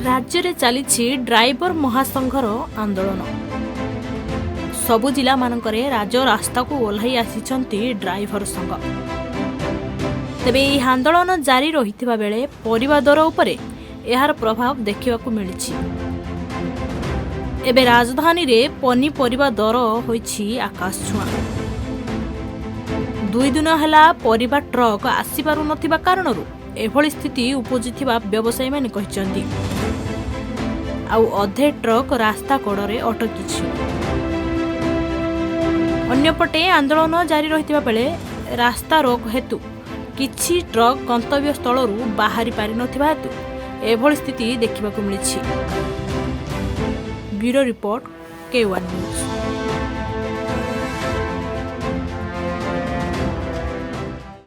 ରାଜ୍ୟରେ ଚାଲିଛି ଡ୍ରାଇଭର ମହାସଂଘର ଆନ୍ଦୋଳନ। ସବୁ ଜିଲ୍ଲାମାନଙ୍କରେ ରାଜରାସ୍ତାକୁ ଓହ୍ଲାଇ ଆସିଛନ୍ତି ଡ୍ରାଇଭର ସଂଘ। ତେବେ ଏହି ଆନ୍ଦୋଳନ ଜାରି ରହିଥିବା ବେଳେ ପରିବା ଦର ଉପରେ ଏହାର ପ୍ରଭାବ ଦେଖିବାକୁ ମିଳିଛି। ଏବେ ରାଜଧାନୀରେ ପନିପରିବା ଦର ହୋଇଛି ଆକାଶ ଛୁଆଁ। 2 ଦିନ ହେଲା ପରିବା ଟ୍ରକ୍ ଆସିପାରୁନଥିବା କାରଣରୁ ଏଭଳି ସ୍ଥିତି ଉପୁଜିଥିବା ବ୍ୟବସାୟୀମାନେ କହିଛନ୍ତି। ଆଉ ଅଧେ ଟ୍ରକ୍ ରାସ୍ତା କଡ଼ରେ ଅଟକିଛି। ଅନ୍ୟପଟେ ଆନ୍ଦୋଳନ ଜାରି ରହିଥିବା ବେଳେ ରାସ୍ତା ରୋକ ହେତୁ କିଛି ଟ୍ରକ୍ ଗନ୍ତବ୍ୟ ସ୍ଥଳରୁ ବାହାରି ପାରିନଥିବା ହେତୁ ଏଭଳି ସ୍ଥିତି ଦେଖିବାକୁ ମିଳିଛି। ବ୍ୟୁରୋ ରିପୋର୍ଟ, କେ ୱାନ୍ ନ୍ୟୁଜ୍।